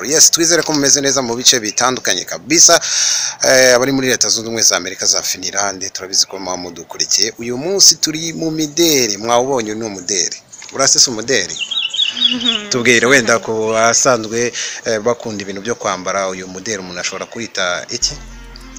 Yes, twizere ko mumeze neza mu bice bitandukanye kabisa. Abari muri Leta Zunze Ubumwe za Amerika, za Finland, turabizi ko muba mudukurikiye. Uyu munsi turi mu mideri, mwawubonye ni umuderi. Urasese umuderi? Tubwire wenda ku basanzwe bakunda ibintu byo kwambara, uyu muderi umuntu ashobora kwita iki?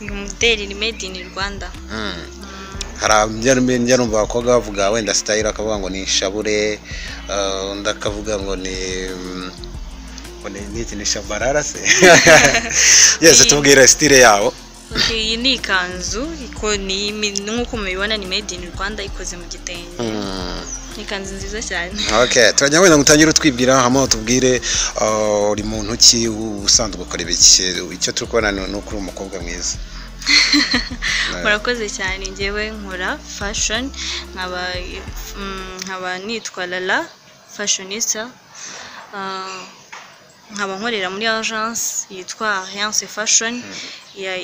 Uyu muderi ni made in Rwanda. Hari njya numva abakobwa bavuga wenda style, akavuga ngo ni shabure, undi akavuga ngo ni iki, ni shabarara se? Yes, tubwire style yawo. Iyi ni ikanzu, nk'uko mubibona ni made in Rwanda, ikoze mu gitenge. Ni ikanzu nziza cyane. Okay, turajya wenda ngutangire utwibwira, hama tubwire uri muntu ki, usanzwe ukora ibiki. Icyo turi kubona ni uko uri umukobwa mwiza. Murakoze cyane. Njyewe nkora fashion, nkaba nitwa Lala fashionista, nkaba nkorera muri agence yitwa Alliance Fashion,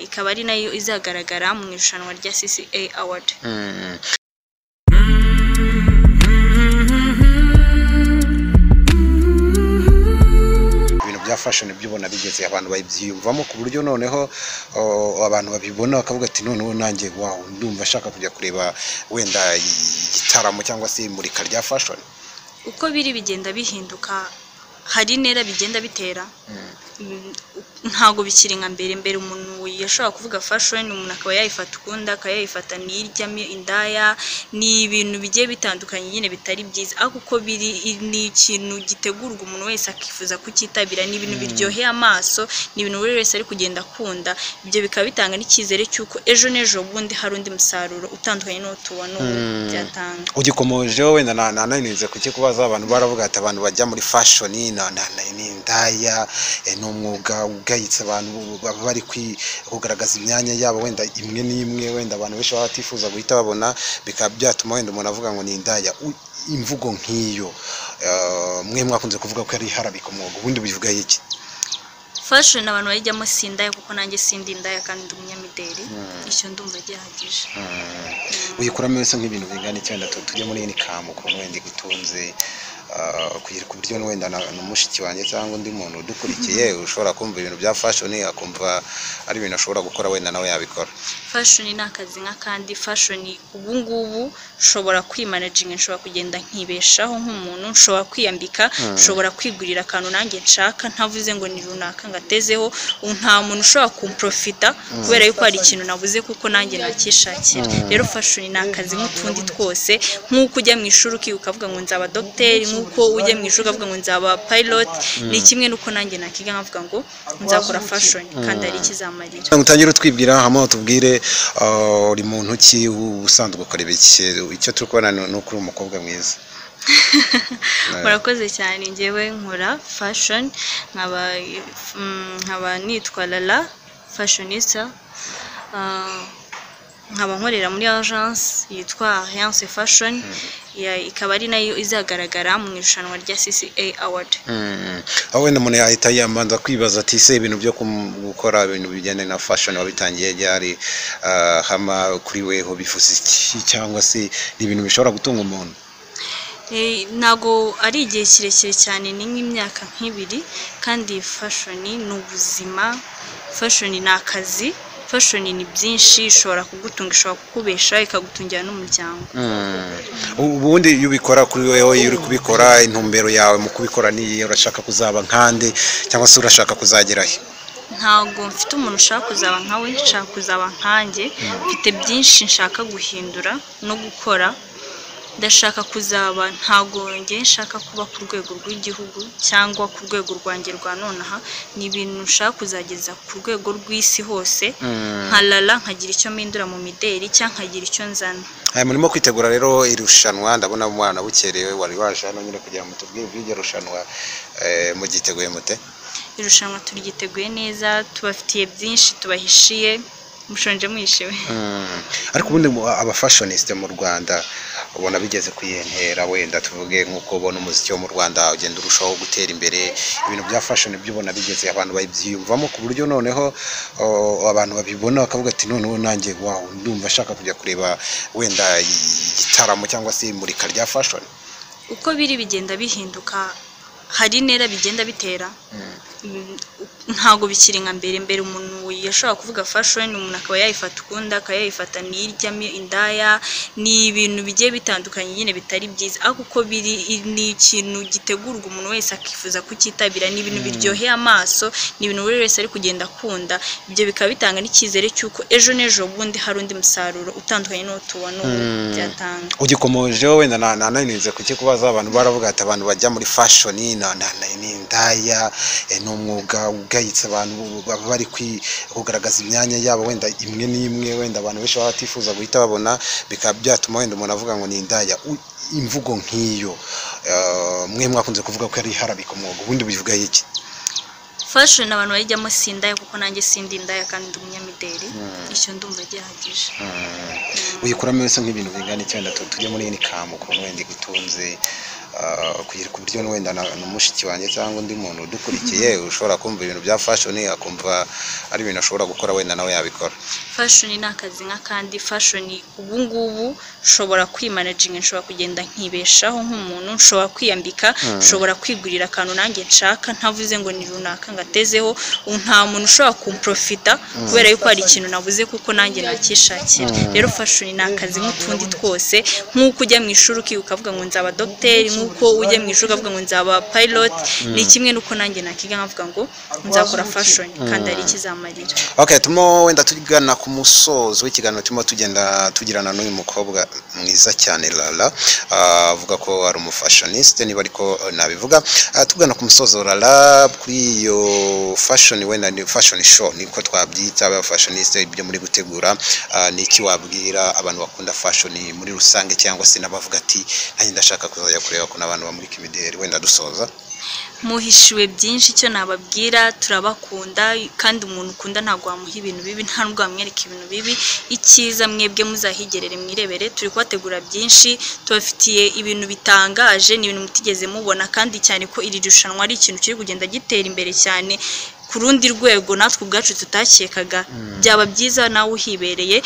ikaba ari nayo izagaragara mu irushanwa rya CCA Award. Ibintu bya fashion byubona bigeze abantu babyiyumvamo ku buryo noneho abantu babibona bakavuga ati noneho nanjye wow, ndumva ashaka kujya kureba wenda igitaramo cyangwa se imurika rya fashion. Uko biri bigenda bihinduka, hari intera bigenda bitera. Ntago bikiri nka mbere. Mbere umuntu yashobora kuvuga fashion, umuntu akaba yayifata ukundi, akaba yayifata n'iryamo indaya, ni ibintu bigiye bitandukanye nyine bitari byiza. Ariko uko biri ni ikintu gitegurwa umuntu wese akifuza kucyitabira, ni ibintu biryoheye amaso, ni ibintu buri wese ari kugenda akunda. Ibyo bikaba bitanga n'icyizere cy'uko ejo n'ejo bundi hari undi musaruro utandukanye n'uwo tubona ubu byatanga. Ugikomojeho wenda nananinze kukikubaza, abantu baravuga ati abantu bajya muri fashion ni indaya, ni umwuga ugayitse, abantu baba bari kugaragaza imyanya yabo wenda imwe n'imwe, wenda abantu benshi baba batifuza guhita babona, bikaba byatuma wenda umuntu avuga ngo ni indaya. Imvugo nk'iyo mwe mwakunze kuvuga ko ari harabika umwuga, ubundi bivuga iki? Fashion abantu bayijyamo si indaya, kuko nanjye sindi indaya kandi ndi umunyamideli, icyo ndumva gihagije. Uyikuramo wese nk'ibintu bingana iki? Wenda tujye muri iyi kamu ukuntu wenda igutunze, kugira ku buryo wenda na mushiki wanjye cyangwa undi muntu udukurikiye ushobora kumva ibintu bya fashion akumva ari ibintu ashobora gukora, wenda nawe yabikora. Fashion ni akazi nk'akandi. Fashion ubu ngubu nshobora kwimanaginga, nshobora kugenda nkibeshaho nk'umuntu, nshobora kwiyambika, nshobora kwigurira akantu nanjye nshaka, ntavuze ngo ni runaka ngatezeho. Nta muntu ushobora kumprofita kubera yuko hari ikintu nabuze, kuko nanjye nakishakira. Rero fashion ni akazi nk'utundi twose, nk'uko ujya mu ishuri ukiga ukavuga ngo nzaba dogiteri, nk'uko ujya mu ishuri ukavuga ngo nzaba pilot, ni kimwe n'uko nanjye nakiga nkavuga ngo nzakora fashion kandi hari ikizamarira. Utangire utwibwira, hama tubwire uri muntu ki, usanzwe ukora ibiki. Icyo turi kubona ni uko uri umukobwa mwiza. Murakoze cyane. Njyewe nkora fashion, nkaba nitwa Lala fashionista, nkaba nkorera muri agence yitwa Alliance Fashion, ikaba ari nayo izagaragara mu irushanwa rya CCA Award. Aho wenda umuntu yahita yamanza kwibaza ati se ibintu byo gukora ibintu bijyanye na fashion wabitangiye ryari, hama kuri weho bivuze iki, cyangwa se ni ibintu bishobora gutunga umuntu? Ntago ari igihe kirekire cyane, ni nk'imyaka nk'ibiri, kandi fashion ni ubuzima, fashion ni akazi, fashion ni byinshi, ishobora kugutunga, ishobora kukubesha, ikagutungira n'umuryango. Ubundi iyo ubikora kuri wewe, iyo uri kubikora, intumbero yawe mu kubikora ni urashaka kuzaba nkande cyangwa se urashaka kuzagera he? Ntago mfite umuntu ushaka kuzaba nkawe, nshaka kuzaba nkanjye. Mfite byinshi nshaka guhindura no gukora. Ndashaka kuzaba, ntago njye nshaka kuba ku rwego rw'igihugu cyangwa ku rwego rwanjye rwa nonaha, ni ibintu nshaka kuzageza ku rwego rw'isi hose, nka Lala nkagira icyo mpindura mu mideli cyangwa nkagira icyo nzana. Murimo kwitegura rero irushanwa, ndabona umwana bukerewe wari waje hano nyine kugira ngo tubwire iby'iryo rushanwa, mugiteguye mute? Irushanwa turyiteguye neza, tubafitiye byinshi tubahishiye, mushonje mwishiwe. Ariko ubundi abafashioniste mu Rwanda ubona bigeze kwiyentera, wenda tuvuge nk'uko ubona umuziki wo mu Rwanda ugenda urushaho gutera imbere, ibintu bya fashion byo ubona bigeze abantu babyiyumvamo ku buryo noneho abantu babibona bakavuga ati noneho nanjye wow, ndumva ashaka kujya kureba wenda igitaramo cyangwa se imurika rya fashion. Uko biri bigenda bihinduka, hari intera bigenda bitera. Ntabwo bikiri nka mbere. Mbere umuntu yashobora kuvuga fashion, umuntu akaba yayifata ukundi, akaba yayifata n'iryamo indaya, ni ibintu bigiye bitandukanye nyine bitari byiza, ariko uko biri ni ikintu gitegurwa umuntu wese akifuza kucyitabira, ni ibintu biryoheye amaso, ni ibintu buri wese ari kugenda akunda. Ibyo bikaba bitanga n'icyizere cy'uko ejo n'ejo bundi hari undi musaruro utandukanye n'uwo tubona ubu byatanga. Ugikomojeho wenda nananinze kukikubaza, abantu baravuga ati abantu bajya muri fashion ni indaya, ni umwuga ugayitse, abantu baba bari kugaragaza imyanya yabo wenda imwe n'imwe, wenda abantu benshi baba batifuza guhita babona, bikaba byatuma wenda umuntu avuga ngo ni indaya. Imvugo nk'iyo, mwe mwakunze kuvuga ko ari harabika umwuga, ubundi bivuga iki? Fashion abantu bayijyamo si indaya, kuko nanjye sindi indaya kandi ndi umunyamideli. Icyo ndumva gihagije. Uyikuramo wese nk'ibintu bingana iki? Wenda tujye muri income, ukuntu wenda igutunze, kugira ku buryo wenda na mushiki wanjye cyangwa undi muntu udukurikiye ushobora kumva ibintu bya fashion akumva ari ibintu ashobora gukora, wenda nawe yabikora. Fashion ni akazi nk'akandi. Fashion ubu ngubu nshobora kwimanaginga, nshobora kugenda nkibeshaho nk'umuntu, nshobora kwiyambika, nshobora kwigurira akantu nanjye nshaka ntavuze ngo ni runaka ngatezeho. Ubu nta muntu ushobora kumprofita kubera yuko hari ikintu nabuze, kuko nanjye nakishakira. Rero fashion ni akazi nk'utundi twose, nk'uko ujya mu ishuri ukiga ukavuga ngo nzaba dogiteri, nk'uko ujya mu ishuri ukavuga ngo nzaba pilot, ni kimwe n'uko nanjye nakiga nkavuga ngo nzakora fashion kandi hari ikizamarira. Okay, turimo wenda tugana ku musozo w'ikiganiro turimo tugenda tugirana n'uyu mukobwa mwiza cyane Lala. Avuga ko ari umufashioniste niba ariko nabivuga. Tugana ku musozo Lala, kuri iyo fashion, wenda ni fashion show niko twabyita, aba fashioniste ibyo muri gutegura, ni iki wabwira abantu bakunda fashion muri rusange, cyangwa se n'abavuga ati nanjye ndashaka kuzajya kureba ukuntu abantu bamurika imideli, wenda dusoza? Muhishiwe byinshi. Icyo nababwira, turabakunda, kandi umuntu ukunda ntabwo wamuha ibintu bibi, nta nubwo wamwereka ibintu bibi. Icyiza mwebwe muzahigerere mwirebere. Turi kubategura byinshi, tubafitiye ibintu bitangaje, ni ibintu mutigeze mubona, kandi cyane ko iri rushanwa ari ikintu kiri kugenda gitera imbere cyane ku rundi rwego natwe ubwacu tutakekaga. Byaba byiza nawe uhibereye,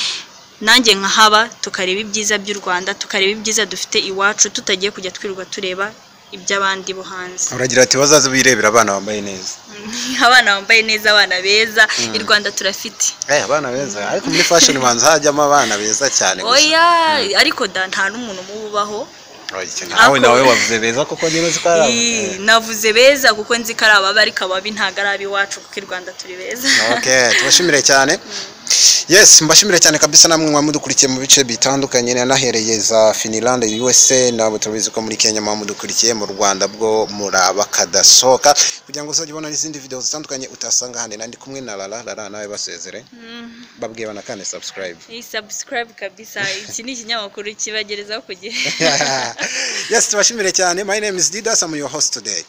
nanjye nkahaba, tukareba ibyiza by'u Rwanda, tukareba ibyiza dufite iwacu, tutagiye kujya twirirwa tureba iby'abandi bo hanze. Uragira ati bazaze birebera abana bambaye neza. Abana bambaye neza, abana beza i Rwanda turafite. Abana beza, ariko muri fashion banza hajyamo abana beza cyane gusa. Oya, ariko da nta n'umuntu mubi ubaho. Oya, nawe wavuze beza kuko nyine uzi ko ari Navuze beza kuko nzi ko ari ababi, ariko ababi ntabwo ari ab'iwacu, kuko i Rwanda turi beza. Okay, tubashimire cyane. Yes, mbashimire cyane kabisa namwe mwa mudukurikiye mu bice bitandukanye, nahereye za Finland, USA, nabo turabizi ko muri Kenya mwa mudukurikiye, mu Rwanda bwo muraba kadasohoka, kugira ngo uzajye ubona n'izindi video zitandukanye utasanga ahandi. Nandi kumwe na Lala. Lala, nawe basezere, babwiye banakane subscribe. Iyi subscribe kabisa, iki ni ikinyamakuru kibagerezaho ku gihe. Yes, tubashimire cyane. My name is Didas, I'm your host today.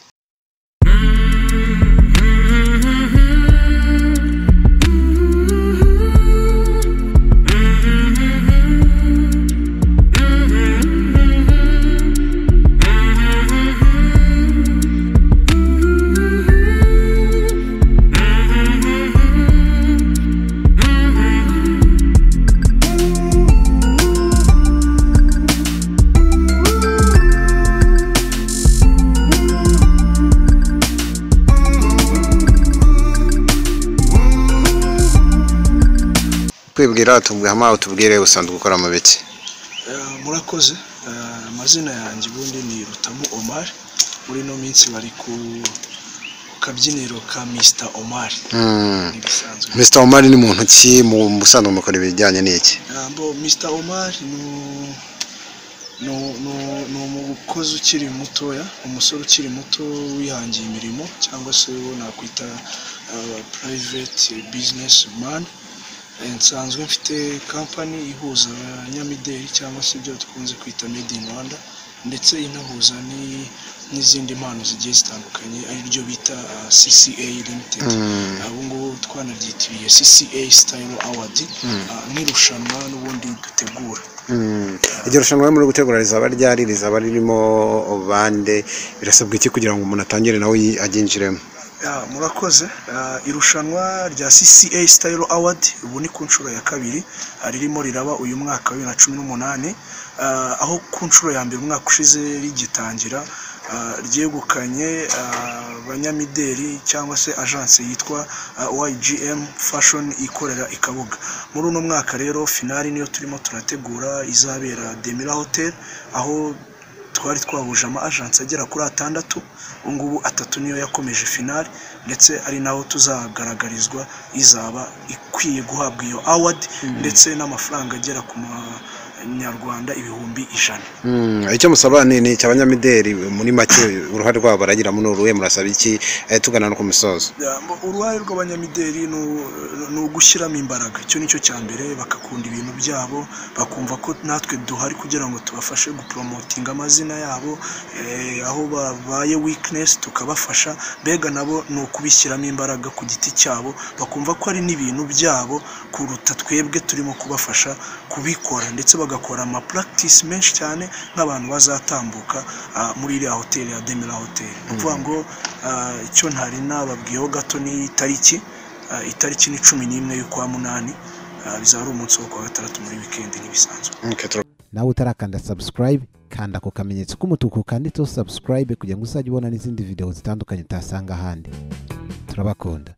Kwibwira, tubwire, utubwire usanzwe ukora mu biki. Murakoze. Amazina yanjye ubundi ni Rutamu Omar, muri ino minsi bari ku kabyiniro ka Mr Omar, n'ibisanzwe. Mr Omar ni muntu ki? Mu busanzwe mukora ibijyanye n'iki? Mbo Mr Omar ni umukozi ukiri mutoya, umusore ukiri muto wihangiye imirimo, cyangwa se uwo nakwita private business man. Nsanzwe mfite company ihuza abanyamideli, cyangwa se ibyo dukunze kwita made in Rwanda, ndetse inahuza n'izindi mpano zigiye zitandukanye, ari ryo bita CCA Limited. Ubu ngubu twanaryitiriye CCA Style Award, nk'irushanwa n'ubundi dutegura. Iryo rushanwa muri gutegura rizaba ryari? Rizaba ririmo bande? Birasabwa iki kugira ngo umuntu atangire nawe aryinjiremo? Ya, murakoze. Irushanwa rya CCA Style Award ubu ni ku nshuro ya kabiri, ririmo riraba uyu mwaka wa 2018, aho ku nshuro ya mbere umwaka ushize rigitangira, Ryegukanye abanyamideli cyangwa se agence yitwa YGM Fashion ikorera i Kabuga. Muri uno mwaka rero finale niyo turimo turategura, izabera Demira Hotel, aho twari twahuje ama agence agera kuri atandatu. Ubu ngubu atatu niyo yakomeje finale, ndetse ari naho tuzagaragarizwa izaba ikwiye guhabwa iyo award ndetse n'amafaranga agera ku manyarwanda 100,000. Icyo musaba ni icy'abanyamideli muri make, uruhare rwabo baragiramo ni uruhe? Murasaba iki? Tugana no ku musozo. Ya, uruhare rw'abanyamideli ni ugushyiramo imbaraga, icyo ni cyo cya mbere, bagakunda ibintu byabo, bakumva ko natwe duhari kugira ngo tubafashe gupromotinga amazina yabo, aho babaye weakness tukabafasha. Mbega nabo ni ukubishyiramo imbaraga ku giti cyabo, bakumva ko ari n'ibintu byabo kuruta twebwe turimo kubafasha kubikora, ndetse bagakora ama practice menshi cyane nk'abantu bazatambuka muri iriya hoteli ya Demira Hotel. Ni ukuvuga ngo icyo ntari nababwiyeho gato ni itariki. Itariki ni 11 y'ukwa munani, bizaba ari umunsi wo kuwa gatandatu muri weekend nk'ibisanzwe. Okay, Nawe utarakanda subscribe, kanda ako kamenyetso k'umutuku kanditseho subscribe kugira ngo uzajye ubona n'izindi video zitandukanye utasanga ahandi. Turabakunda.